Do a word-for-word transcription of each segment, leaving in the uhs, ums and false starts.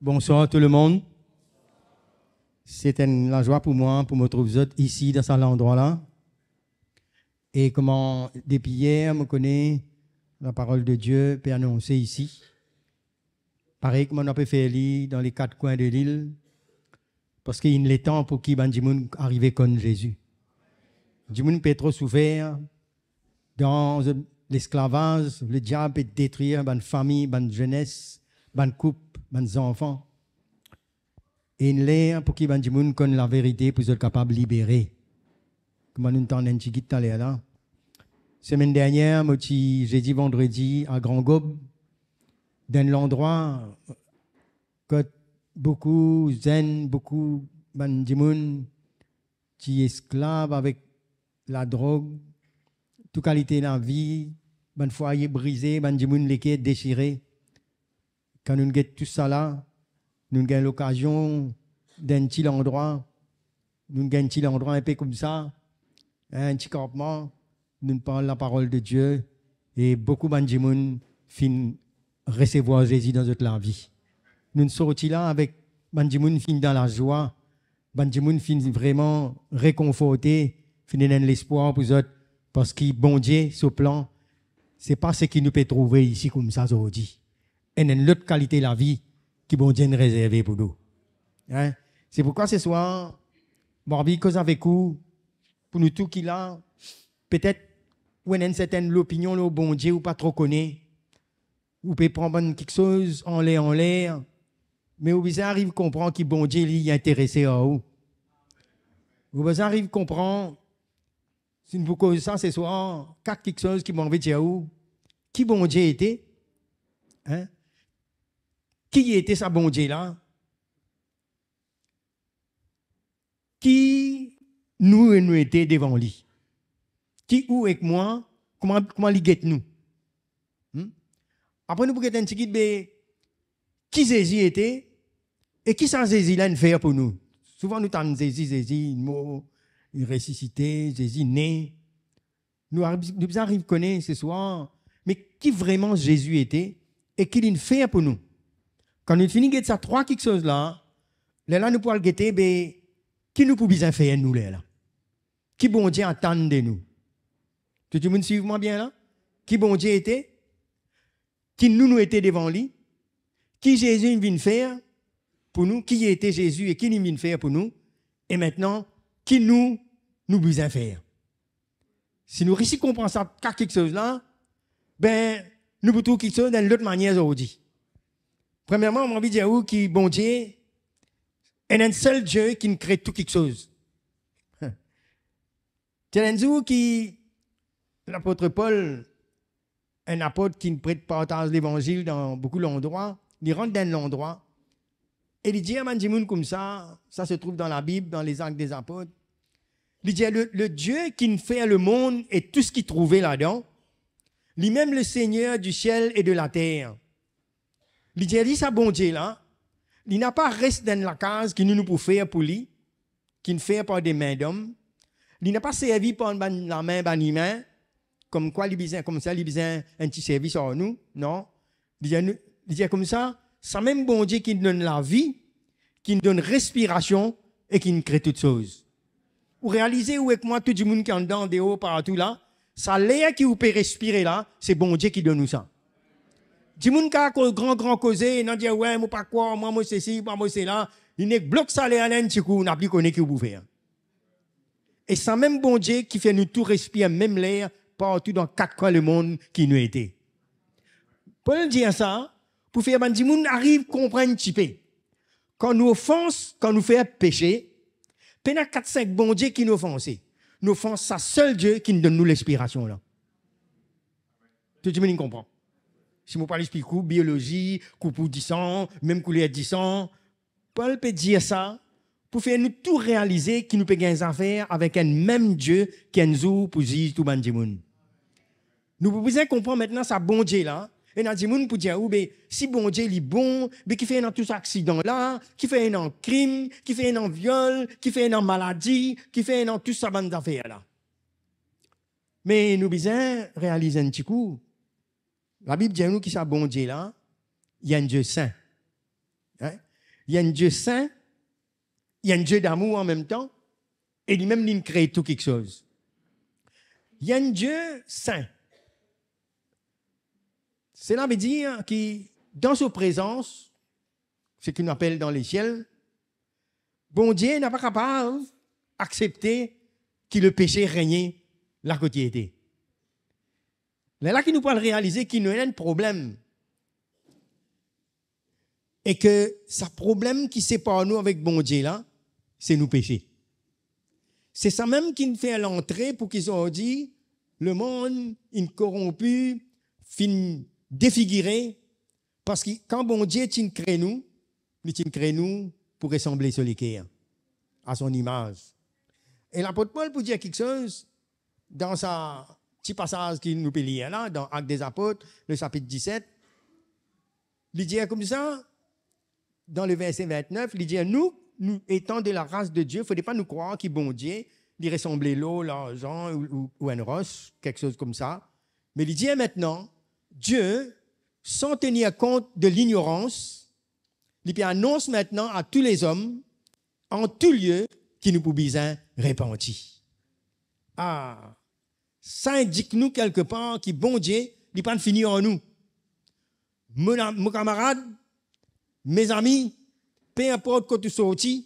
Bonsoir tout le monde. C'est une la joie pour moi pour me trouver ici dans cet endroit-là. Et comme depuis hier, je connais la parole de Dieu peut annoncer ici. Parey kouma nou pe fer li dan le kat kwin de lil, parski inn letan pou ki bann dimoun arive konn Zezi. Dimoun pe tro soufer dan lesklavaz, lediab pe detrir bann fami, bann zenes, bann koup, bann zanfan. E inn ler pou ki bann dimoun konn laverite pou zot kapav libere. Kouma nou tann enn tigit taler la. Semenn dernier, mo ti zedi, vandredi a Gran Gob, dan enn landrwa kot boukou zenn, boukou bann dimoun ti esklav avek ladrog, tou kalite lavi, bann fwaye brize, bann dimoun leker desire. Kan nou get tousala, nou gagn lokazion dan enn ti landrwa, nou gagn ti landrwa inpe koumsa, enn ti kanpman, nou parl laparol de Die, e boukou bann dimoun finn resevwar Zezi dan zot lavi. Nou sorti la avek bann dimoun finn dan lazwa, bann dimoun finn vreman rekonforte, finn ena enn lespwar pou zot, parski Bondie so plan, se pa seki nou pe trouve isi koumsa zordi. Ena enn lot kalite lavi ki Bondie inn rezerve pou nou. Hein? Se poukwa seswar, mo anvi koz avek ou, pou nou tou ki la, petet ou ena enn sertenn lopinion lor Bondie, ou pa tro kone, ou pe pran bann kiksoz anler, anler, me ou bizin ariv konpran ki Bondie, li, li interese ar ou. Ou bizin ariv konpran, si nou pou koz sa seswar, kat kiksoz ki mo anvi dir ou, ki Bondie ete, hein? Ki ete sa Bondie la? Ki nou, nou ete devan li? Ki ou ek mwa, kouma, kouma li get nou? Hmm? Apre nou pou get enn tigit, be, ki Zezi ete, e ki sa Zezi la inn fer pou nou? Souvan nou tann Zezi, Zezi inn mor, li resisite, Zezi ne. Nou ariv, nou bizin ariv kone seswar, me ki vreman Zezi ete e ki li inn fer pou nou. Kan nou fini get sa trwa kiksoz la, lerla nou pou al gete, be, ki nou pou bizin fer nou lerla? Ki Bondie atann de nou? Tou dimoun swiv mwa bien la? Ki Bondie ete? Ki nou, nou ete devan li? Ki Zezi inn vinn fer pou nou? Ki ete Zezi e ki li vinn fer pou nou? E mintnan, ki nou, nou bizin fer? Si nou resi konpran sa kat kiksoz la, be, nou pou trouv kiksoz dan enn lot manier zordi. Premierman, mo anvi dir ou ki Bondie, ena enn sel Die ki inn kre tou kiksoz. Ti ena enn zour ki lapot Pol, enn apot ki inn pret partaz levanzil dan boukou landrwa, li rant dan enn landrwa e li dir bann dimoun koumsa, sa se trouv dan Labib, dan Lezak de Zapot, li dir, le, le Die ki inn fer lemond e tou seki trouve ladan, limem le Segner di siel e de later. Li dir li, sa Bondie la, li napa res dan enn lakaz ki nou, nou pou fer pou li, ki inn fer par de min dom. Li napa servi par bann lame bann imin, komkwa li bizin, koumsa li bizin enn ti servis ar nou, non. Li dir nou, li dir koumsa, samem Bondie ki donn lavi, ki donn respirasion e ki kre tou kiksoz. Ou realize, ou ek mwa, tou dimoun ki anndan, deor, partou la, sa ler ki ou pe respire la, se Bondie ki donn ou sa. Dimoun kapav koz gran, gran koze, ena dir, "We, mo pa krwar, mwa, mo sesi, mwa, mo sela." Li nek blok sa ler la enn ti kou, ou napa kone ki ou pou fer. E samem Bondie ki fer nou tou respir mem ler partou dan kat kwin lemond ki nou ete. Pol dir sa pou fer bann dimoun ariv konpran enn tipe. Kan nou ofans, kan nou fer pese, pena kat sink Bondie ki nou ofanse. Nou ofans sa sel Die ki donn nou lespirasion la. Tou dimoun inn konpran. Si mo pa al explik ou biolozi, kouleur disan, mem kouleur disan, Pol pe dir sa pou fer nou tou realize ki nou pe gagn zafer avek enn mem Die ki enn zour pou ziz tou bann dimoun. Nou pou bizin konpran mintnan sa Bondie la. Ena dimoun pou dir ou, "Be, si Bondie li bon, be kifer ena tou sa aksidan la, kifer ena krim, kifer ena viol, kifer ena maladi, kifer ena tou sa bann zafer la?" Me nou bizin realize enn ti kou, Labib dir nou ki sa Bondie la, li enn Die sin. Hein? Li enn Die sin, li enn Die damour anmemtan, e limem linn kree tou kiksoz. Li enn Die sin. Sela vedir ki dan so prezans, seki nou apel dan lesiel, Bondie napa kapav aksepte ki lepese regne la kot li ete. Lerla ki nou pou al realize ki nou ena enn problem, e ke sa problem ki separ nou avek Bondie la, se nou pese. Se samem ki finn fer lantre pou ki zordi lemonn inn koronpi, finn defigire, parski kan Bondie tinn kree nou, li tinn kree nou pou resanble so leker, a son imaz. E lapot Pol pou dir kiksoz dan sa ti pasaz ki nou pe lir la, dan Actes des Apôtres, le sapit diset. Li dir koumsa, dan le verse vintnef, li dir, nou, nou etan de la ras de Die, fode pa nou krwar ki Bondie, li resanble lor, larzan ou, ou, ou enn ros, kiksoz koumsa. Me li dir, mintnan, Die, san tenir kont de lignorans, li pe anons mintnan a tou lezom, an tou lie, ki nou pou bizin repanti. Ah, sa indik nou kelkepar ki Bondie, li pa'nn fini ar nou. Mo, mo kamarad, mezami, pe inport kot ou sorti,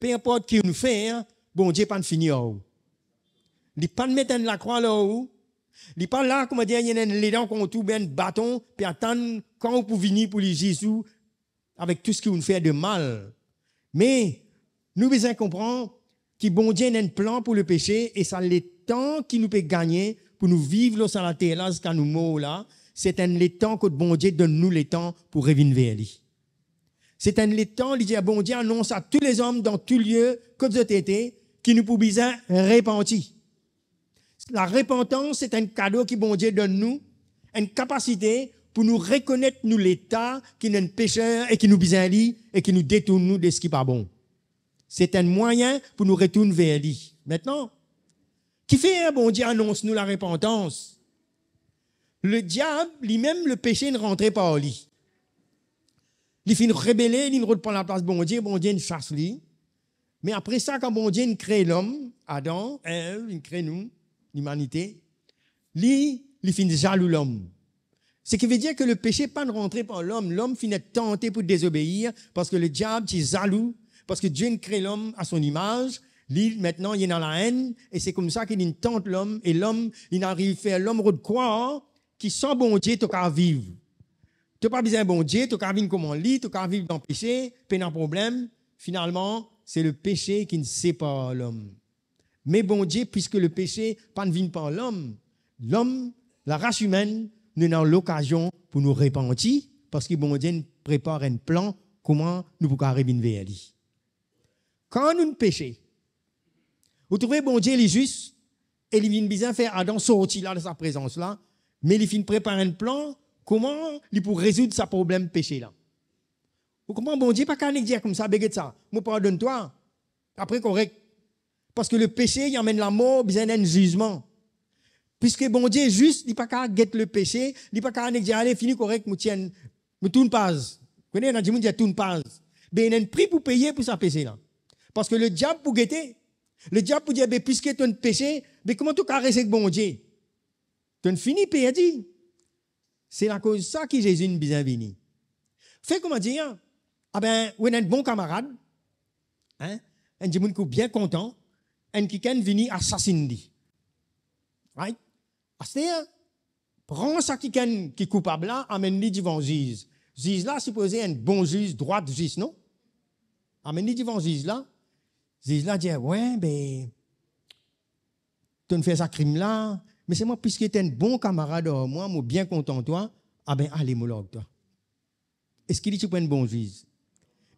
pe inport ki ou'nn fer, Bondie pa'nn fini ar ou. Li pa'nn met enn lakrwa lor ou. Li pa la, koumadir, li ena enn ledan kont ou, oubien enn baton, pe atann kan ou pou vini pou li ziz ou avek tou seki ou'nn fer de mal. Me nou bizin konpran ki Bondie ena enn plan pou lepese, e sa letan ki nou pe gagne pou nou viv lor sa later la ziska nou mor la, se enn letan kot Bondie donn nou letan pou revinn ver li. Se enn letan, li dir, Bondie anons a tou lezom dan tou lie kot zot ete, ki nou pou bizin repanti. Larepantans, se enn kado ki Bondie donn nou, enn kapasite pou nou rekonet nou leta ki nou enn peser e ki nou bizin li e ki nou detourn nou de seki pa bon. Se enn mwayin pou nou retourn ver li. Mintnan, kifer Bondie anons nou larepantans? Lediab, limem, lepese inn rantre par li. Li finn rebele, li inn rod pran laplas Bondie, Bondie inn sas li. Me apre sa, kan Bondie inn kree lom, Adan, Ev, inn kree nou, limanite, li, li finn zalou lom. Seki vedir ki lepese pa'nn rantre par lom, lom finn et tante pou dezobeir, parski lediab ti zalou, parski Die inn kree lom a son imaz, li, mintnan, li ena laenn, e se koumsa ki linn tant lom, e lom, linn ariv fer lom rod krwar ki san Bondie to kav viv. To pa bizin Bondie, to kav vinn kouma li, to kav viv dan pese, pena problem. Finalman, se lepese ki'nn separ lom. Me Bondie, piski lepese pa'nn vinn par lom, lom, laras imenn, nou ena lokazion pou nou repanti, parski Bondie inn prepar enn plan kouma nou pou kav revinn ver li. Kan nou pese, ou trouve Bondie li zis, e li finn bizin fer Adan sorti la dan sa prezans la, me li finn prepar enn plan kouma li pou rezoud sa problem pese la. Ou konpran, Bondie pa kav nek dir koumsa, be get sa, mo pardonn twa, apre korek. Parski lepese, li amenn lamor, bizin enn zizman. Piski Bondie zis, li pa kav get lepese, li pa kav nek dir, ale, fini, korek, mo tir enn, mo tourn paz. Kone, ena dimoun dir tourn paz. Be, ena enn pri pou peye pou sa pese la. Parski lediab pou gete, lediab pou dir, be, piski to'nn pese, be, kouma to kav res ek Bondie? To'nn fini perdi. Se lakoz sa ki Zezi inn bizin vini. Fer koumadir, aben, ou ena enn bon kamarad, hein, enn dimoun ki ou bien kontan, enn kikenn vini asasinn li. Right? Aster, pran sa kikenn ki koupab la, amenn li divan ziz. Ziz la sipoze enn bon ziz, drwat, zis, non? Amenn li divan ziz la. Ziz la dir, we, be, to'nn fer sa krim la, me selman piski to enn bon kamarad ar mwa, mo bien kontan twa, aben, ale, mo larg twa. Eski li ti pou enn bon ziz?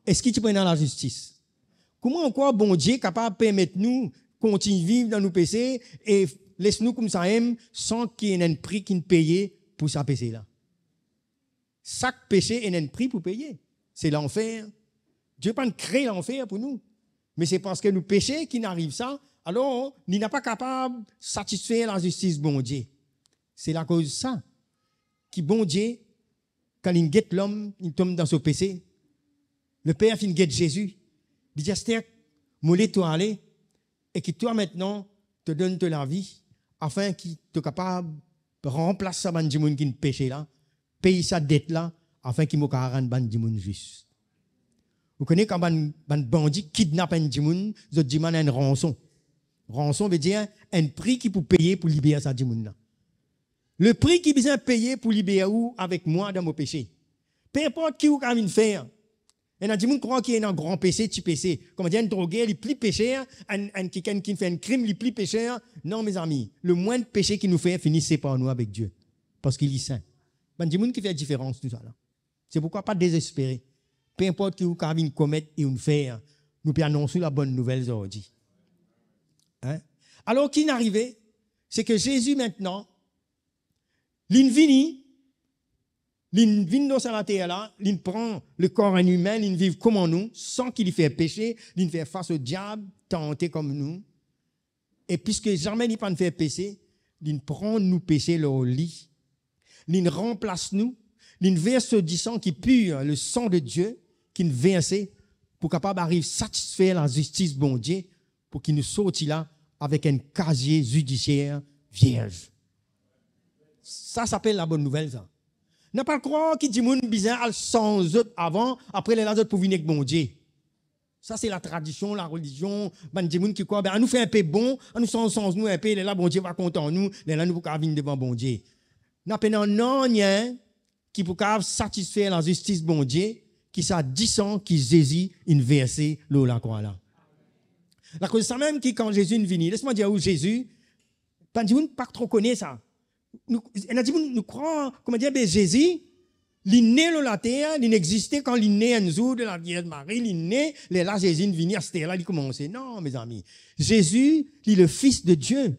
Eski ti pou ena lazistis? Kouma ou krwar Bondie kapav permet nou kontign viv dan nou pese e les nou koumsa mem san ki ena enn pri ki'nn peye pou sa pese la? Sak pese ena enn pri pou peye. Se lanfer. Die pa'nn kree lanfer pou nou. Me se parski nou pese ki'nn ariv sa, alor li napa kapav satisfer lazistis Bondie. Se lakoz sa ki Bondie, kan linn get lom, linn tom dan so pese, Leper finn get Zezi, li dir, "Aster, mo le twa ale, e ki twa aster to donn to lavi, afin ki to kapav ranplas sa bann dimoun ki pese la, pey sa det la, afin ki mo kapav rann bann dimoun zis." Ou kone kan bann, bann bandi kidnap enn dimoun, zot dimann enn ranson. Ranson vedir enn pri ki pou peye pou liber sa dimoun la. Lepri ki bizin peye pou liber ou avek mwa dan mo pese. Pe inport ki ou kapav fer. Ena dimoun krwar ki ena gran pese, ti pese. Kouma dir, enn droger, li pli pese, enn, enn kikenn ki fer enn krim, li pli pese. Non, mezami, lemwinn pese ki nou fer fini separ nou avek Die. Parski li sin. Bann dimoun ki fer diferans tousala. Se poukwa pa dezespere. Pe inport ki ou kapav komet e ou fer, nou pe anons ou labonn nouvel zordi. Hein? Alor, ki finn arive, se ki Zezi aster, linn vini, linn vinn lor sa later la, linn pran lekor enn imin, linn viv kouma nou, san ki li fer pese, linn fer fas o diab, tante kouma nou. E piski zame li pa'nn fer pese, linn pran nou pese lor li. Linn ranplas nou, linn vers so disan ki pir, le sang de Dieu, ki finn verse pou kapav ariv satisfer lazistis Bondie, pou ki nou sorti la avek enn kazie zidisier vierz. Sa, sa apel labonn nouvel, sa. Napa krwar ki dimoun bizin al sanz zot avan, apre lerla zot pou vinn ek Bondie. Sa, se latradision, larelizion, bann dimoun ki krwar, be, anou fer inpe bon, anou sanz, sanz nou inpe, lerla Bondie va kontan nou, lerla nou pou kapav vinn devan Bondie. Napa nanye ki pou kapav satisfer lazistis Bondie, ki sa disan ki Zezi inn verse lor lakrwa la. Lakoz sa mem ki kan Zezi inn vini, les mwa dir ou, Zezi, bann dimoun pa tro kone sa. Nou, ena dimoun, nou krwar, kouma dir, be Zezi, li ne lor later, li existe kan li ne enn zour de la Vierge Marie, li ne, lerla Zezi inn vini, aster la li koumanse. Non, mezami. Zezi, li le Fils de Dieu.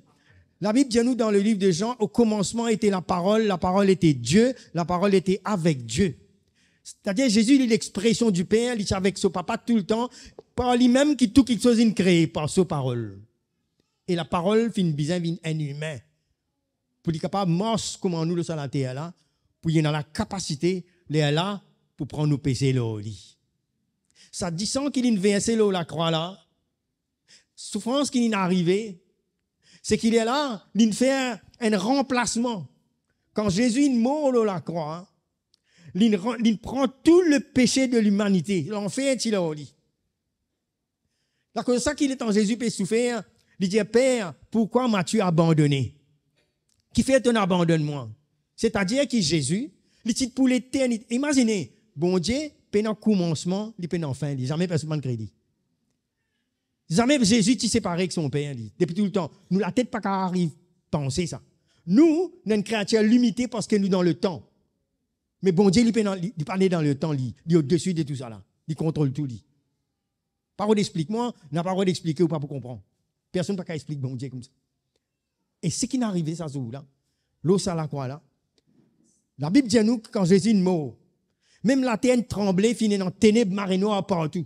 Labib dir nou dan le liv de Zan, au commencement était la parole, la parole était Dieu, la parole était avec Dieu. Setadir, Zezi, li lexpresion di Per, li ti avek so Papa toultan, par limem ki tou kiksoz inn kree, par so parol. E la parol finn bizin vinn enn imin, pou li kapav mars kouma nou lor sa later la, pou li ena lakapasite, lerla, pou pran nou pese lor li. Sa disan ki linn verse lor lakrwa la, soufrans ki linn arive, se ki lerla, linn fer enn ranplasman. Kan Zezi inn mor lor lakrwa, linn ran-, linn pran tou le pese de limanite, lanfer ti lor li. Lakoz sa ki letan Zezi pe soufer, li dir, "Per, pourquoi m'as-tu abandonné? Kifer to'nn abandonn mwa?" Setadir ki Zezi, li ti pou leternite. Imazine, Bondie pena koumansman, li pena fin, li zame personn pa'nn kree li. Zame Zezi ti separe ek so Per, li, depi toultan. Nou latet pa kapav ariv panse sa. Nou, nou enn kreatir limite parski nou dan letan. Me Bondie, li pena, li, li pa ne dan letan, li, li odesi de tousala. Li kontrol tou, li. Pa rod explik mwa, napa rod explike ou pa pou konpran. Personn pa kapav explik Bondie koumsa. E seki inn arive sa zour la, lor sa lakrwa la, Labib dir nou ki kan Zezi inn mor, mem later inn tranble, finn ena teneb, marenwar partou.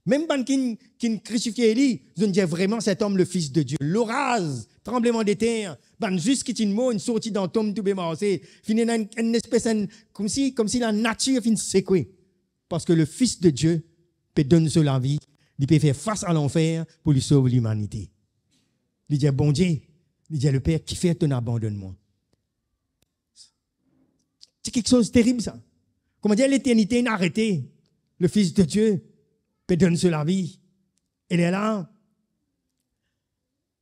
Mem bann ki, ki krisifie li, zot dir, "Vraiment, cet homme, le Fils de Dieu." Loraz, tranblemandeter, bann zis ki ti mor, inn sorti dan tonm, toube marse, finn ena enn, enn espes, enn, koumsi, koumsi lanatir finn sekwe. Parski le Fils de Dieu pe donn so lavi, li pe fer fas a lanfer pou li sov limanite. Li dir Bondie, li dir Leper, "Kifer to'nn abandonn mwa?" Se kiksoz terib sa. Kouma dir, leternite inn arete, le Fils de Dieu pe donn so lavi. E lerla,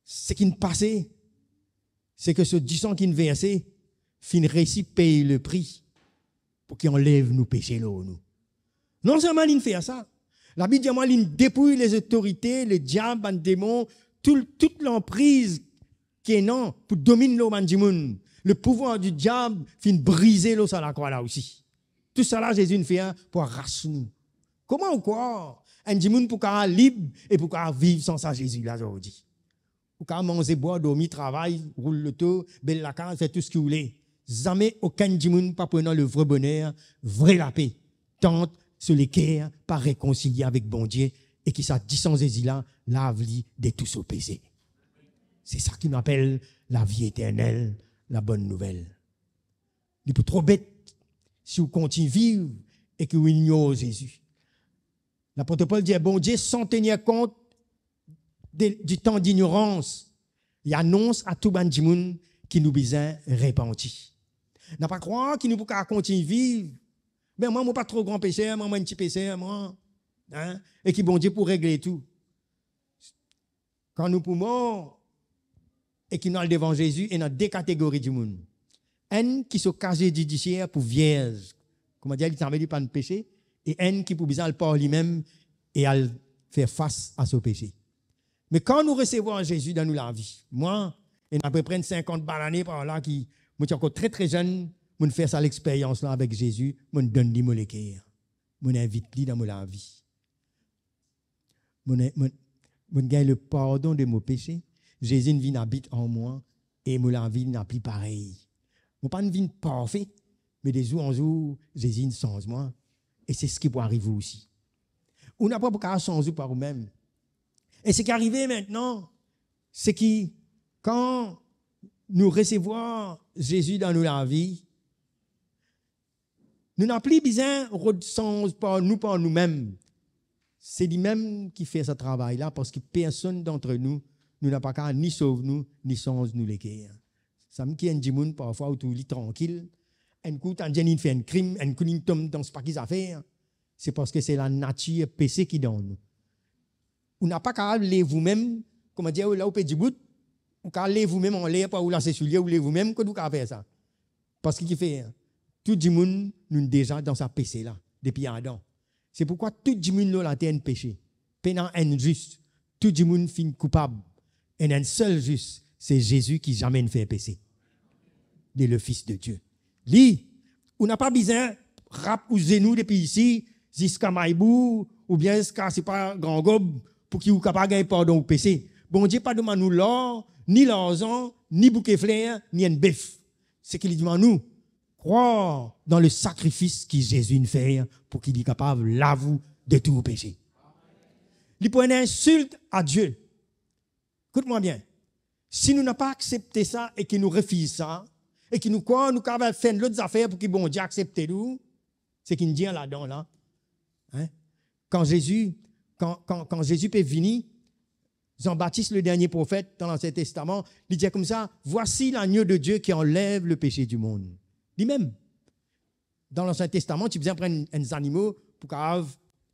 seki inn pase, se ki so disan ki inn verse, finn resi pey lepri pou ki anlev nou pese lor nou. Non selman linn fer sa, Labib dir mwa linn depouy lezotorite, lediab, bann demon, tou, tou lanpriz ki ena pou dominn lor bann dimoun. Le pouvwar di diab finn brize lor sa lakrwa la osi. Tousala Zezi inn fer pou aras nou. Kouma ou krwar enn dimoun pou kapav lib e pou kapav viv san sa Zezi la zordi? Ou kapav manze, bwar, dormi, travay, roul loto, bel lakaz, fer tou seki ou le. Zame okenn dimoun pa pou ena le vre boner, vre lape, tant so leker pa rekonsilie avek Bondie e ki sa disan Zezi la lav li de tou so pese. Se sa ki nou apel lavi eternel, labonn nouvel. Li pou tro bet si ou kontign viv e ki ou ignor Zezi. Lapot Pol dir, Bondie, san tenir kont de, di tan dignorans, li anons a tou bann dimoun ki nou bizin repanti. Na pa krwar ki nou pou kapav kontign viv, "Be mwa, mo pa tro gran peser, mwa, mo enn ti peser, mwa," hein, e ki Bondie pou regle tou. Kan nou pou mor e ki nou al devan Zezi, ena de kategori dimoun. Enn ki so kazie zidisier pou vierz, koumadir li zame li pa'nn pese, e enn ki pou bizin al par limem e al fer fas a so pese. Me kan nou resevwar Zezi dan nou lavi, mwa, ena apepre enn sinkant bann lane par la ki mo ti ankor tre, tre zenn, mo'nn fer sa lexperyans la avek Zezi, mo'nn donn li mo leker. Mo'nn invit li dan mo lavi. Mo'nn, mo'nn, mo'nn gagn lepardon de mo pese. Zezi inn vinn abit an mwa e mo lavi inn pli parey. Mo pa'nn vinn parfe, me de zour an zour, Zezi inn sanz mwa. E se seki pou ariv ou osi. Ou napa pou kapav sanz ou par oumem. E seki arive aster, seki kan nou resevwar Zezi dan nou lavi, nou napa pli bizin rod sanz par nou, par noumem. Se limem ki fer sa travay la, parski personn dantre nou, nou napa kapav ni sov nou, ni sanz nou leker. Samem ki enn dimoun, parfwa ou trouv li trankil, enn kou tann dir li fer enn krim, enn kou li tom dan spa ki zafer, se parski se lanatir pese ki dan nou. Ou napa kapav lev oumem, koumadir, la ou pe dibout, ou kapav lev oumem anler par ou lase soulie, ou lev oumem, kot ou kapav fer sa? Parski kifer? Tou dimoun nou deza dan sa pese la, depi Adan. Se pourkwa tou dimoun lor later inn pese. Pena enn zis, tou dimoun finn koupab. Ena enn sel zis, se Zezi ki zame inn fer pese. Li le Fils de Dieu. Li, ou napa bizin rap ou zenou depi isi ziska Maybou oubien ziska, sepa, Gran Gob, pou ki ou kapav gagn pardon ou pese. Bondie pa demann ou lor, ni larzan, ni bouke fler, ni enn bef. Seki li demann ou, krwar dan le sakrifis ki Zezi inn fer pou ki li kapav lav ou de tou ou pese. Li pou enn insilt a Die. Ekout mwa bien. Si nou napa aksepte sa e ki nou refiz sa, e ki nou krwar nou kapav fer enn lot zafer pou ki Bondie aksepte nou, seki inn dir ladan la, hein? Kan Zezi, kan, kan, kan Zezi pe vini, Zan Batis, le dernier profet dan Lansien Testaman, li dir koumsa, "Voici l'agneau de Dieu qui enlève le péché du monde." Limem. Dan Lansien Testaman, ti bizin pran enn, enn zanimo pou kapav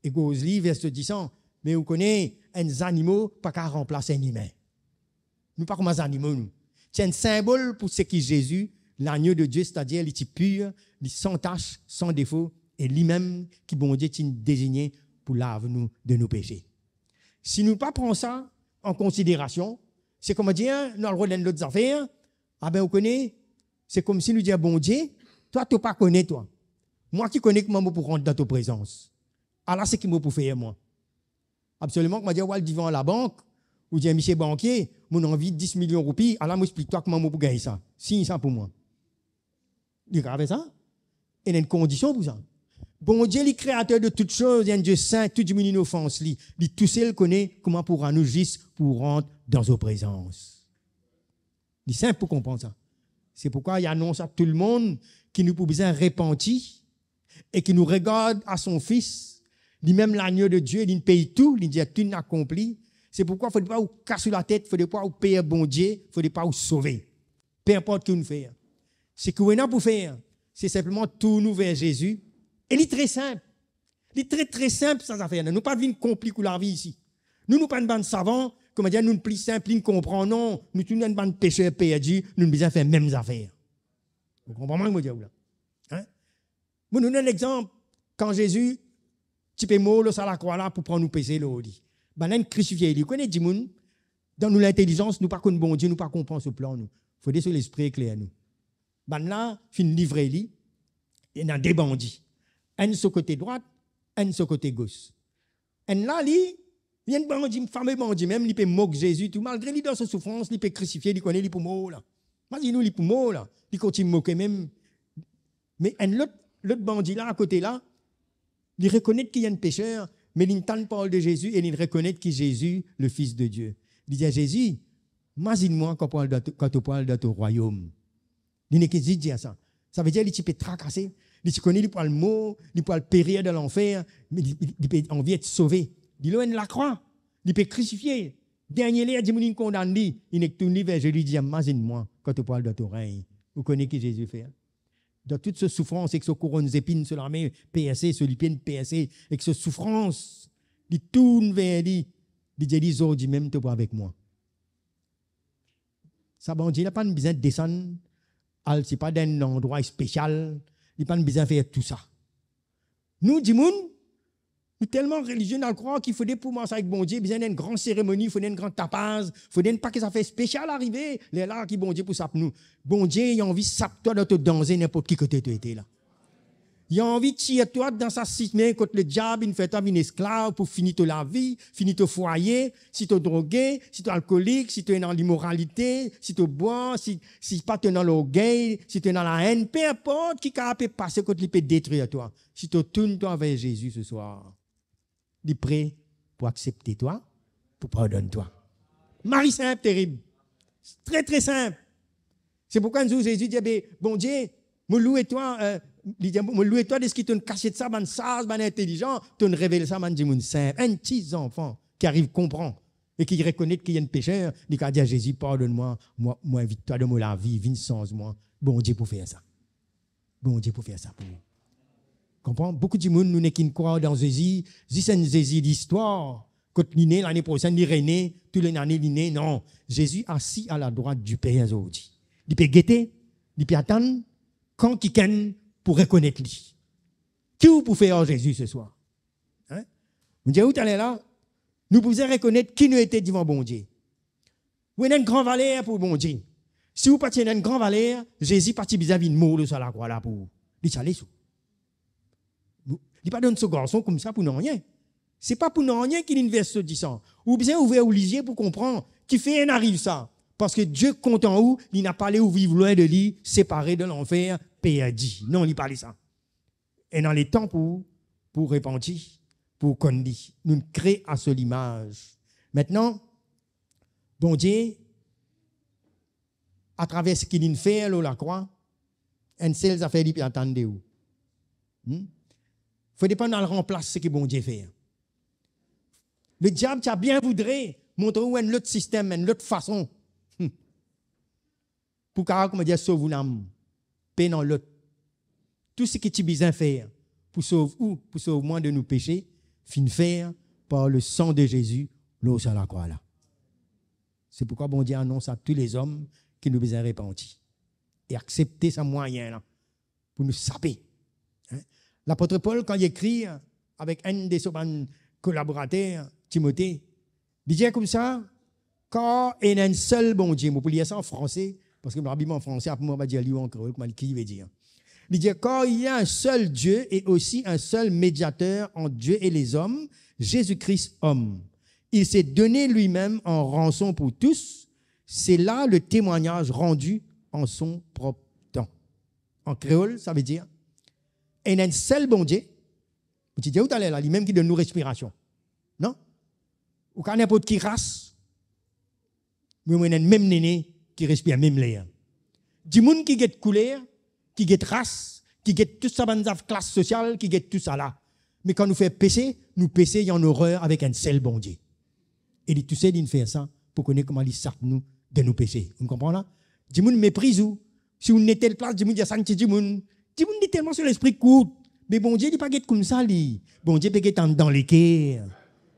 egorz li, vers so disan. Me ou kone, enn zanimo pa kapav ranplas enn imin. Nou pa kouma zanimo, nou. Ti enn sinbol pou seki Zezi, l'agneau de Dieu, setadir li ti pir, li san tas, san defo, e limem ki Bondie ti dezigne pou lav nou de nou pese. Si nou pa pran sa an konsiderasion, se koumadir nou al rod enn lot zafer, abe, ou kone, se koumsi nou dir, "Bondie, twa, to pa kone twa. Mwa ki kone kouma mo pou rant dan to prezans. Ala seki mo pou fer, mwa." Absoliman, koumadir ou al divan labank, ou dir, "Misie bankie, mo anvi dis milion roupi, ala mo explik twa kouma mo pou gagn sa. Sign sa pou mwa." Li kapav fer sa? Ena enn kondision pou sa. Bondie, li kreater de tout soz, li enn Die sin, tou dimoun inn ofans li. Li tousel kone kouma pou rann nou zis pou rant dan so prezans. Li sinp pou konpran sa. Se pourkwa li anons a tou lemonn ki nou pou bizin repanti e ki nou regard a son Fis, limem l'agneau de Dieu, li pey tou, li dir, "Tout est accompli." Se pourkwa fode pa ou kas ou latet, fode pa ou per Bondie, fode pa ou sove. Pe inport ki ou fer, seki ou ena pou fer, se sinpleman tourn ou ver Zezi. E li tre sinp. Li tre, tre sinp, sa zafer la. Nou pa vinn konplik ou lavi isi. Nou, nou pa enn bann savan, koumadir nou pli sinp, pli konpran, non. Nou tou enn bann peser perdi, nou bizin fer mem zafer. Ou konpran mwa, mo dir ou la? Hein? Mo donn enn lexanp. Kan Zezi ti pe mor lor sa lakrwa la pou pran nou pese lor li, bannla inn krisifie li. Ou kone dimoun, dan nou lintelizans, nou pa konn Bondie, nou pa konpran so plan nou. Fode so lespri ekler nou. Bannla finn livre li, ena de bandi. Enn so kote drwat, enn so kote gos. Enn la, li, li enn bandi, fame bandi mem, li pe mok Zezi tou, malgre li dan so soufrans, li pe krisifie, li kone li pou mor la. Imazinn ou, li pou mor la, li kontign moke mem. Me enn lot, lot bandi la, akote la, li rekonet ki li enn peser, me li tann parol de Zezi e li rekonet ki Zezi, le Fils de Dieu. Li dir, "Zezi, imazinn mwa kan pou al dan to, kan to pou al dan to rwayom." Li nek zis dir sa. Savedir li ti pe trakase, Li ti kone li pou al mor, li pou al perir dan lanfer, me li, li, li pe anvi et sove. Li lor enn lakrwa, li pe krisifie. Dernie ler, dimoun inn kondann li, li nek tourn li ver Zezi, li dir, "Mazinn mwa, kan to pou al dan to regn." Ou kone ki Zezi fer? Dan tou so soufrans, ek so kouronn zepinn, so lame perse, so lipie perse, ek so soufrans, li tourn ver li, li dir li, "Zordi mem to pou avek mwa." Sa Bondie la pa'nn bizin desann, al, sepa dan enn landrwa spesial, li pa'nn bizin fer tou sa. Nou dimoun, nou telman relizie, nou al krwar ki fode pou mars avek Bondie, bizin enn gran seremoni, fode enn gran tapaz, fode enn pake zafer spesial arive, lerla ki Bondie pou sap nou. Bondie, li anvi sap twa dan to danze, ninport ki kote to ete la. Li anvi tir twa dan sa sime kot lediab inn fer twa vinn esklav pou fini to lavi, fini to fwaye, si to droge, si to alkolik, si to ena limoralite, si to bwar, si, si pa to ena lorgey, si to ena laenn, pe inport ki kapav pe pase kot li pe detrir twa. Si to tourn twa ver Zezi seswar, li pre pou aksepte twa, pou pardonn twa. Mari sinp, terib. Tre, tre sinp. Se pourkwa enn zour Zezi dir, "Be, Bondie, mo loue twa, eh," li dir, "mo loue twa deski to'nn kasiet sa bann saz, bann intelizan, to'nn revel sa bann dimoun sinp." Enn ti zanfan ki ariv konpran e ki rekonet ki li enn peser, li kapav dir, "Zezi, pardonn mwa, mwa, mo invit twa dan mo lavi, vinn sanz mwa." Bondie pou fer sa. Bondie pou fer sa pou ou. Konpran? Boukou dimoun, nou nek inn krwar dan Zezi, zis enn Zezi listwar, kot li ne, lane prosenn li rene, tou lane li ne. Non, Zezi asi a ladrwat di Per zordi. Li pe gete, li pe atann kan kikenn pou rekonet li. Ki ou pou fer ar Zezi seswar? Hein? Mo dir ou taler la, nou pou bizin rekonet ki nou ete devan Bondie. Ou ena enn gran valer pou Bondie. Si ou pa ti ena enn gran valer, Zezi pa ti bizin vinn mor lor sa lakrwa la pou ou. Li ti ale sou. Li pa donn so garson koumsa pou nanye. Se pa pou nanye ki linn vers so disan. Ou bizin ouver ou lizie pou konpran kifer inn ariv sa. Parski Die kontan ou, li napa le ou viv lwin de li, separe dan lanfer, perdi. Non, li pa le sa. Ena letan pou, pou repanti, pou konn li. Nou'nn kre a so limaz. Aster, Bondie, atraver seki linn fer lor lakrwa, enn sel zafer li pe atann de ou. Hmm? Fode pa nou al ranplas seki Bondie fer. Lediab ti a bien voudre montre ou enn lot sistem, enn lot fason. Hmm. Pou kapav, koumadir, sov ou lam, pena lot. Tou seki ti bizin fer pou sov ou, pou sov mwa de nou pese, finn fer par le sang de Jésus lor sa lakrwa la. Se pourkwa Bondie anons a tou lezom ki nou bizin repanti e aksepte sa mwayin la pou nou sape. Hein? Lapot Pol, kan li ekrir avek enn de so bann kolaborater, Timote, li dir koumsa, "Kar ena enn sel Bondie." Mo pou lir sa an franse, parski mo Labib an franse, apre mo va dir li an kreol, kouma li, ki li ve dir. Li dir, "Car il y a un seul Dieu et aussi un seul médiateur entre Dieu et les hommes, Jésus-Christ homme. Il s'est donné lui-même en rançon pour tous, c'est là le témoignage rendu en son propre temps." An kreol, sa ve dir, ena enn sel Bondie. Mo ti dir ou taler la, limem ki donn nou respirasion. Non? Ou kapav ninport ki ras, me ou ena mem nene ki respir mem ler. Dimoun ki get kouler, ki get ras, ki get tou sa bann zaf klas sosial, ki get tou sa la. Me kan nou fer pese, nou pese, li an orer avek enn sel Bondie. E li tousel inn fer sa pou kone kouma li sap nou de nou pese. Ou konpran la? Dimoun mepriz ou. Si ou nete plas, dimoun dir, "Sa enn ti dimoun." Dimoun li telman so lespri kourt. Me Bondie, li pa get koumsa, li. Bondie pe get anndan leker.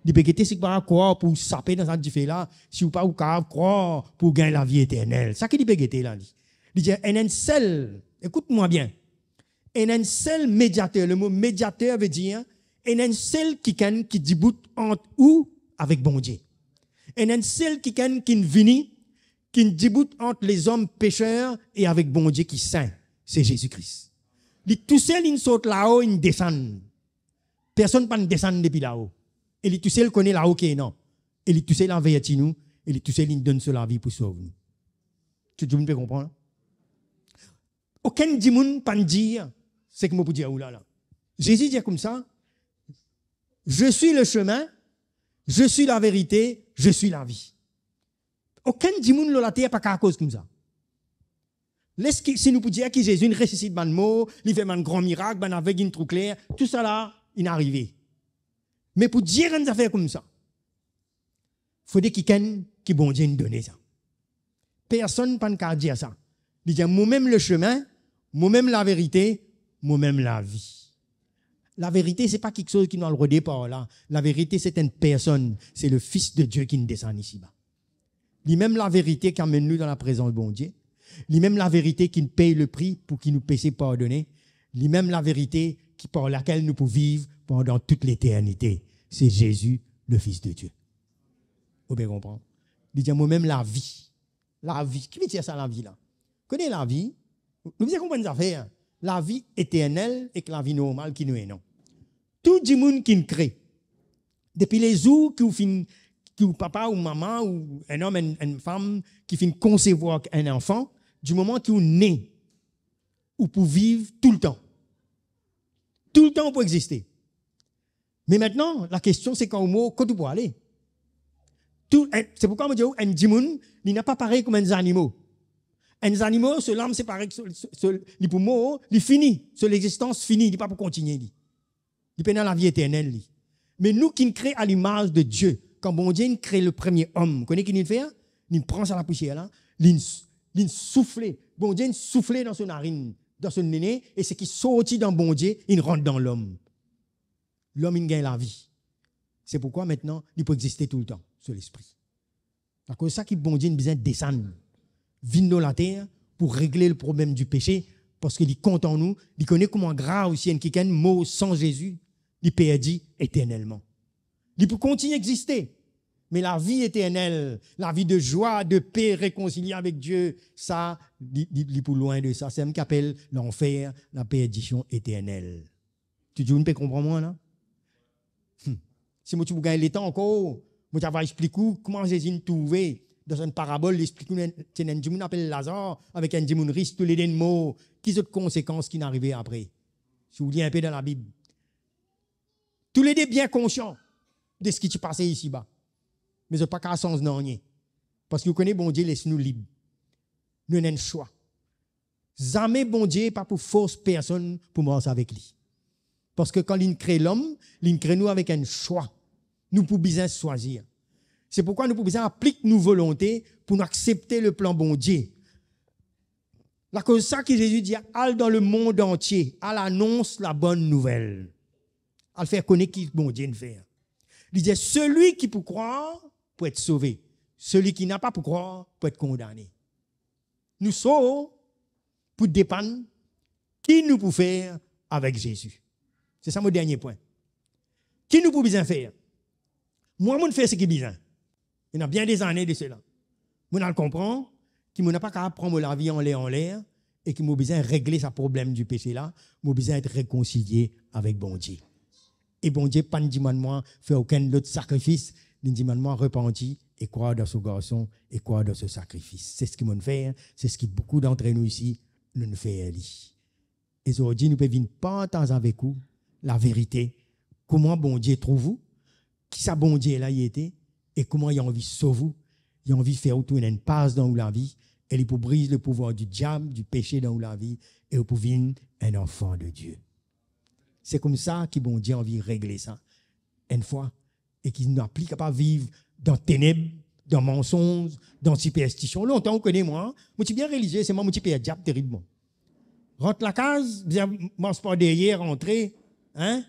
Li pe gete si ou kapav krwar pou sape dan sa dife la, si ou pa, ou kapav krwar pou gagn lavi eternel. Sa ki li pe gete la, li. Li dir, ena enn sel, ekout mwa bien, ena enn sel mediater. Lemo mediater ve dir, ena enn sel kikenn ki dibout ant ou avek Bondie. Ena enn sel kikenn ki'nn vini, ki'nn dibout ant lezom peser e avek Bondie ki sin, se Zezi Kris. Li tousel inn sort lao, inn desann. Personn pa'nn desann depi lao. E li tousel kone lao ki ena. E li tousel averti nou, e li tousel inn donn so lavi pou sov nou. Tou dimoun pe konpran? Okenn dimoun pa'nn dir seki mo pou dir ou la, la. Zezi dir koumsa, "Je suis le chemin, je suis la vérité, je suis la vie." Okenn dimoun lor later pa kapav koz koumsa. Les ki, si nou pou dir ki Zezi inn resisit bann mor, li fer bann gran mirak, bann aveg inn trouv kler, tousala inn arive. Me pou dir enn zafer koumsa, fode kikenn ki Bondie inn done sa. Personn pa'nn kav dir sa. Li dir, "Momem lesime, momem laverite, momem lavi." Laverite, se pa kiksoz ki nou al rode par la. Laverite, se enn personn, se le Fis de Dieu ki'nn desann isiba. Limem laverite ki amenn nou dan laprezans Bondie. Limem laverite ki'nn pey lepri pou ki nou pese pardone. Limem laverite ki par lakel nou pou viv pandan tou leternite. Se Zezi, le Fis de Dieu. Ou bien konpran? Li dir, "Momem lavi." Lavi, ki vedir sa, lavi la? Kone lavi, nou bizin konpran zafer. Lavi eternel ek lavi normal ki nou ena. Tou dimoun ki'nn kre, depi lezour ki ou finn, ki ou papa ou mama ou enn om, enn, enn fam ki finn konsevwar enn anfan, dimoman ki ou ne, ou pou viv toultan. Toultan ou pou existe. Me aster, lakestion se kan ou mor, kot ou pou ale? Tou, enn, se poukwa mo dir ou, enn dimoun, li napa parey kouma enn zanimo. Enn zanimo, so lam se parey, so, so, so, li pou mor, li fini, so lexistans fini, li pa pou kontinie li. Li pena lavi eternel li. Me nou ki'nn kre a limaz de Dieu, kan Bondie inn kre le premie om, kone ki li'nn fer? Li'nn pran sa lapousier la, li'nn, li'nn soufle, Bondie inn soufle dan so narinn, dan so nene, e seki sorti dan Bondie, inn rant dan lom. Lom inn gagn lavi. Se poukwa aster li pou existe toultan, so lespri. Akoz sa ki Bondie inn bizin desann, vinn lor later pou regle le problem di pese, parski li kontan nou, li kone kouma grav si enn kikenn mor san Zezi, li perdi eternelman. Li pou kontinie existe, me lavi eternel, lavi de zwa, de pe, rekonsilie avek Dieu, sa, li, li, li pou lwin de sa. Se sa ki apel lanfer, laperdision eternel. Ti dimoun pe konpran mwa la? Hmm. Si mo ti pou gagn letan ankor, mo ti ava explik ou kouma Zezi inn trouve, dan enn parabol, li explik nou, ti ena enn dimoun apel Lazar avek enn dimoun ris, toulede inn mor. Ki zot konsekans ki'nn arive apre? Si ou lir inpe dan Labib, toulede bien konsian de seki ti pase isiba. Me zot pa kav sanz nanye. Parski ou kone Bondie les nou lib. Nou ena enn swa. Zame Bondie pa pou fors personn pou mars avek li. Parski kan li'nn kre lom, li'nn kre nou avek enn swa. Nou pou bizin swazir. Se poukwa nou pou bizin aplik nou volonte pou nou aksepte le plan Bondie. Akoz sa ki Zezi dir, "Al dan lemond antie, al anons labonn nouvel." Al fer kone ki Bondie inn fer. Li dir, "Seli ki pou krwar pou et sove, seli ki napa pou krwar pou et kondane." Nou sov pou depann ki nou pou fer avek Zezi. Se sa mo dernie pwin. Ki nou pou bizin fer? Mwa, mo'nn fer seki bizin. Ena bien dezane de sela. Mo'nn al konpran ki mo napa kav pran mo lavi anler, anler, e ki mo bizin regle sa problem di pese la, mo bizin et rekonsilie avek Bondie. E Bondie pa'nn dimann mwa fer okenn lot sakrifis, li dimann mwa repanti e krwar dan so Garson e krwar dan so sakrifis. Se seki mo'nn fer, se seki boukou dantre nou isi, nou'nn fer li. E zordi nou pe vinn partaz avek ou laverite, kouma Bondie trouv ou, ki sa Bondie la li ete, e kouma li anvi sov ou, li anvi fer ou tourn enn paz dan ou lavi, e li pou briz lepouvwar di diab, di pese dan ou lavi, e ou pou vinn enn anfan de Dieu. Se koumsa ki Bondie anvi regle sa enn fwa, e ki nou pa pli kapav viv dan teneb, dan mansonz, dan siperstision. Lontan, ou kone mwa, mo ti bien relizie, selman mo ti per diab teribman. Rant lakaz, bizin mars par deryer, rantre, hein?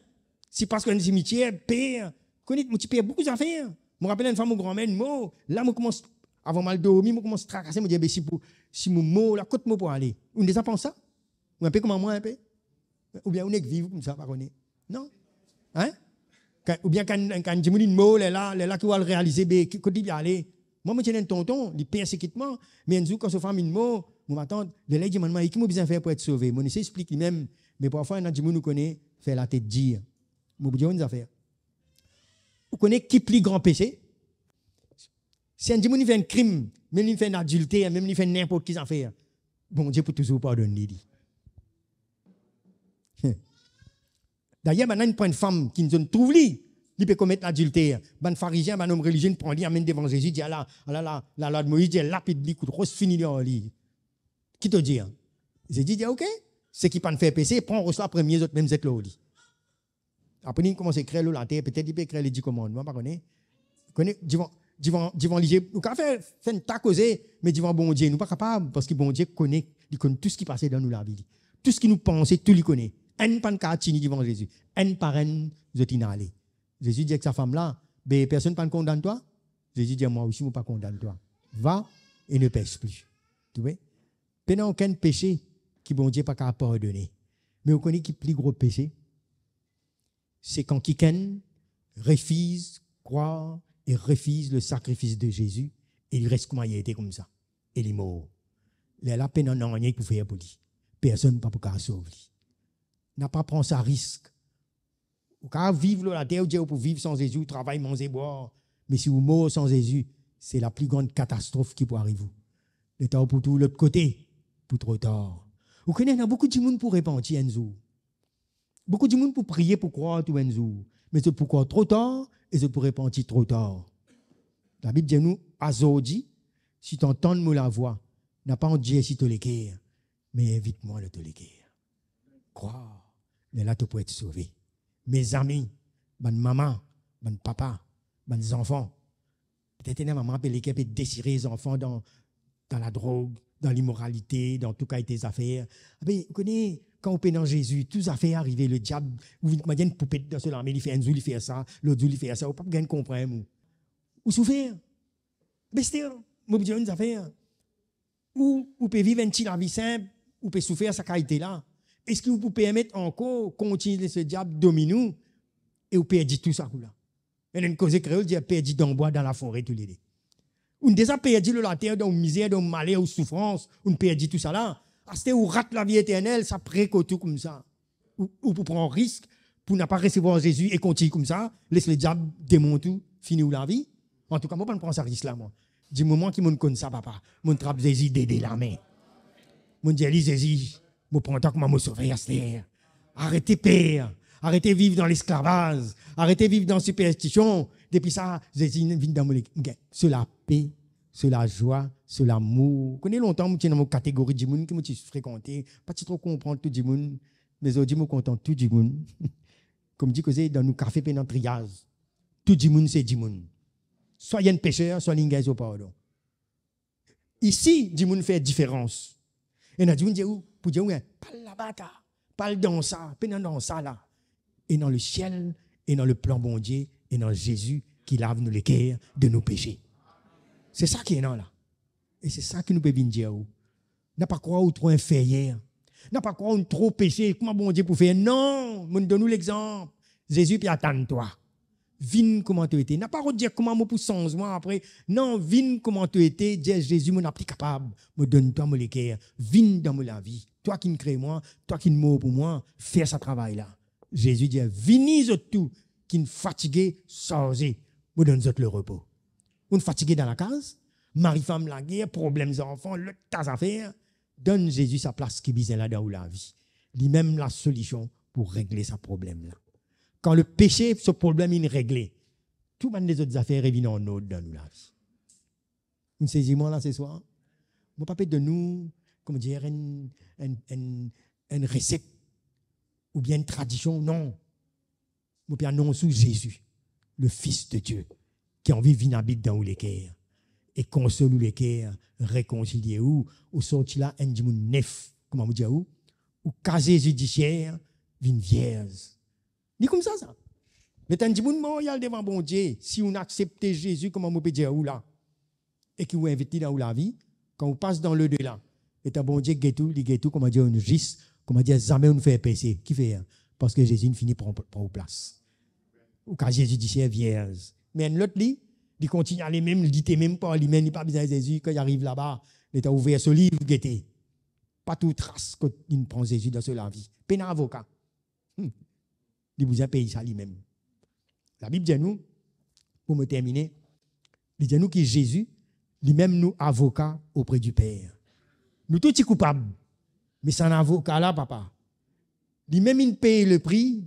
Si pas enn simitier, per, kone, mo ti per boukou zafer. Mo rapel enn fwa mo granmer inn mor, la mo koumans, avan mo al dormi, mo koumans trakase, mo dir, "Be si pou, si mo mor la, kot mo pou ale?" Ou deza pans sa? Ou inpe kouma mwa inpe? Oubien ou nek viv koumsa, pa kone. Non? Hein? Kan, oubien kan, kan dimoun inn mor, lerla, lerla ki ou al realize, be, ki, kot li pe ale? Mwa, mo ti ena enn tonton, li persekit mwa, me enn zour kan so fam inn mor, mo matant, lerla li dimann mwa, "E ki mo bizin fer pou et sove?" Mo'nn esey explik li mem, me parfwa ena dimoun ou kone fer latet dir. Mo pou dir ou enn zafer. Ou kone ki pli gran pese? Si enn dimoun li fer enn krim, mem li fer enn adilter, mem li fer ninport ki zafer, Bondie pou touzour pardonn li, li. Dayer, bann la inn pran enn fam ki zot inn trouv li, li pe komet ladilter. Bann Farizien, bann om relizie inn pran li, amenn devan Zezi, dir, "Ala, ala la, lalwa Moiz dir lapid li, kout ros, fini li ar li." Ki to dir? Zezi dir, "Ok, seki pa'nn fer pese, pran ros la premie, zot mem zet lor li." Apre li koumans ekrir lor later, petet li pe ekrir le Di Komannman, pa kone. Kone, divan, divan, divan lizie, nou kapav fer, fer enn ta koze, me divan Bondie, nou pa kapav, parski Bondie kone, li konn tou seki pase dan nou lavi li. Tou seki nou panse, tou li kone. Enn pa'nn kapav tini divan Zezi. Enn par enn, zot inn ale. Zezi dir ek sa fam la, "Be, personn pa'nn kondann twa?" Zezi dir, "Mwa osi, mo pa kondann twa. Va e ne pes pli." Ou trouve? Pena okenn pese ki Bondie pa kapav pardone. Me ou kone ki pli gro pese? Se kan kikenn refiz krwar e refiz le sakrifis de Zezi e li res kouma li ete koumsa e li mor. Lerla pena nanye ki pou fer pou li. Personn pa pou kapav sov li. Napa pran sa risk. Ou kapav viv lor later, ou dir ou pou viv san Zezi, ou travay, manze, bwar, me si ou mor san Zezi, se lapli gran katastrof ki pou ariv ou. Letan ou pou trouv lot kote, pou tro tar. Ou kone, ena boukou dimoun pou repanti enn zour. Boukou dimoun pou priye, pou krwar tou enn zour, me zot pou krwar tro tar e zot pou repanti tro tar. Labib dir nou, azordi, si to antann mo lavwa, napa andirsi to leker, me invit mwa dan to leker. Krwar, lerla to pou et sove. Mezami, bann mama, bann papa, bann zanfan, petet ena mama pe leker pe desire zanfan dan, dan ladrog, dan limoralite, dan tou kalite zafer. Abe, ou kone, kan ou pena Zezi, tou zafer arive, lediab, ou vinn kouma dir enn poupet dan so lame, li fer enn zour, li fer sa, lot zour, li fer sa, ou pa pou gagn konpran ou. Ou soufer. Be Ester, mo pou dir enn zafer. Ou, ou pe viv enn ti lavi sinp, ou pe soufer sa kalite la. Eski ou pou permet ankor kontign les lediab domin ou e ou perdi tou sa kou la? Ena enn koze kreol dir, perdi dan bwa, dan lafore toulede. Ou'nn deza perdi lor later, dan ou mizer, dan ou maler, ou soufrans, ou'nn perdi tousala. Aster ou rat lavi eternel, sa pre kot ou koumsa. Ou, ou pou pran risk pou napa resevwar Zezi e kontign koumsa, les lediab demont ou, fini ou lavi. Antouka, mo pa'nn pran sa risk la, mwa. Dimoman ki mo'nn konn sa, papa, mo'nn trap Zezi de de lame. Mo'nn dir li, "Zezi, mo pran twa kouma mo Sover aster. Arete per, arete viv dan lesklavaz, arete viv dan siperstision." Depi sa, Zezi vinn dan mo le-, so lape, so lazwa, so lamour. Kone lontan, mo ti dan mo kategori dimoun ki mo ti frekante, pa ti tro konpran tou dimoun, me zordi mo kontan tou dimoun. Kouma dir koze, dan nou kafe pena triyaz. Tou dimoun se dimoun. Swa li enn peser, swa li gagn so pardon. Isi, dimoun fer diferans. Ena dimoun dir ou, pou dir ou, "Hein, pa al laba ta, pa al dan sa, pena dan sa la." Ena lesiel, ena leplan Bondie, ena Zezi ki lav nou leker de nou pese. Se sa ki ena la. E se sa ki nou pe vinn dir ou. Napa krwar ou tro inferyer. Napa krwar ou tro pese, kouma Bondie pou fer? Non, mo'nn donn ou lexanp. Zezi pe atann twa. Vinn kouma to ete. Napa rod dir, "Kouma mo pou sanz mwa apre?" Non, vinn kouma to ete, dir, "Zezi, mo napa pli kapab. Mo donn twa mo leker. Vinn dan mo lavi. Twa ki'nn kre mwa, twa ki'nn mor pou mwa, fer sa travay la." Zezi dir, "Vini zot tou ki'nn fatige, sarze, mo donn zot lerepo." Ou'nn fatige dan lakaz, mari fam lager, problem zanfan, lot ta zafer, donn Zezi sa plas ki bizin la dan ou lavi. Limem lasolision pou regle sa problem la. Kan lepese so problem inn regle, tou bann lezot zafer revinn an ord dan nou lavi. Ou'nn sezi mwa la seswar? Mo pa pe donn ou, kouma dir, enn, enn, enn, enn reset oubien enn tradision, non. Mo pe anons ou Zezi, le Fils de Dieu, ki anvi vinn abit dan ou leker e konsol ou leker, rekonsilie ou, ou sorti la enn dimoun nef, kouma mo dir ou, ou kazie zidisier vinn vierz. Li koumsa sa. Letan enn dimoun mor, li al devan Bondie, si ou'nn aksepte Zezi kouma mo pe dir ou la, e ki ou invit li dan ou lavi, kan ou pas dan ledela, letan Bondie get ou, li get ou, kouma dir, ou'nn zis, kouma dir, zame ou'nn fer pese. Kifer? Parski Zezi inn fini pran, pran ou plas. Ou kazie zidisier vierz. Me enn lot li, li kontign ale mem, lite mem par limem, li pa bizin Zezi, kan li ariv laba, letan ouver so liv, gete. Pa trouv tras kot li'nn pran Zezi dan so lavi. Pena avoka. Hmm. Li bizin pey sa limem. Labib dir nou, pou mo termine, li dir nou ki Zezi, limem nou avoka opre di Per. Nou tou ti koupab, me sa avoka la, papa, limem inn pey lepri,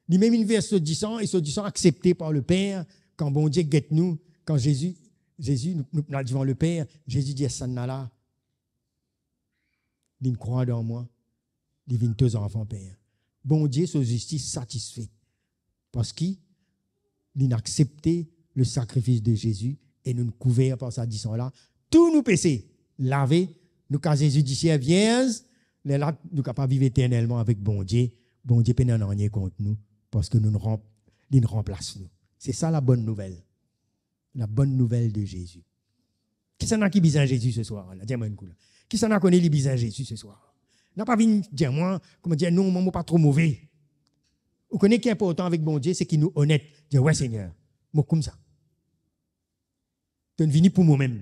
limem inn vers so disan, e so disan aksepte par Leper. Kan Bondie get nou, kan Zezi, Zezi, nou, nou, nou al devan Leper, Zezi dir, "Sannla la, linn krwar dan mwa, li vinn to zanfan, Per. Bondie so zistis satisfe, parski linn aksepte le sakrifis de Zezi e nou kouver par sa disan la. Tou nou pese lave, nou kazie zidisier vierz, lerla nou kapav viv eternelman avek Bondie. Bondie pena nanye kont nou, parski nou ranp-, linn ranplas nou. Se sa labonn nouvel. Labonn nouvel de Zezi. Kisannla ki bizin Zezi seswar la? Dir mwa enn kou la. Kisannla kone li bizin Zezi seswar? Napa vinn dir mwa, kouma dir, non, mwa, mo pa tro move. Ou kone ki inportan avek Bondie, se ki nou onet. Dir, we, Segner, mo koumsa. To'nn vini pou momem.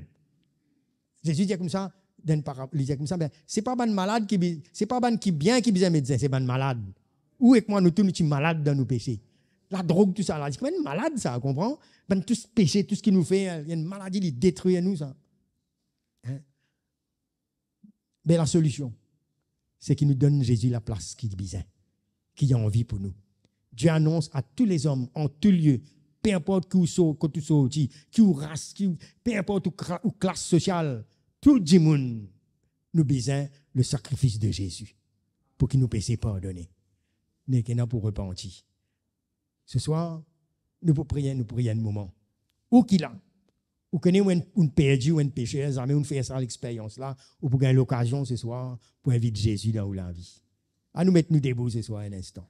Zezi dir koumsa, dan enn para-, li dir koumsa, be, se pa bann malad ki bi-, se pa bann ki bien ki bizin medsin, se bann malad. Ou ek mwa, nou tou, nou ti malad dan nou pese. Ladrog, tousala, li kouma enn malad sa, konpran? Bann tou pese, tou seki nou fer, enn maladi, li detrir nou sa. Hein? Be lasolision, se ki nou donn Zezi laplas ki li bizin, ki li anvi pou nou. Dieu annonce à tous les hommes, en tout lieu, pe inport ki ou sor-, kot ou sorti, ki ou ras, ki ou, pe inport ou kra-, ou klas sosial, tou dimoun, nou bizin le sakrifis de Zezi pou ki nou pese pardone. Nek ena pou repanti. Seswar, nou pou priye, nou priye enn moman. Ou ki la, ou kone ou enn, ou perdi, ou enn peser, zame ou fer sa lexperyans la, ou pou gagn lokazion seswar pou invit Zezi dan ou lavi. Anou met nou debou seswar enn instan.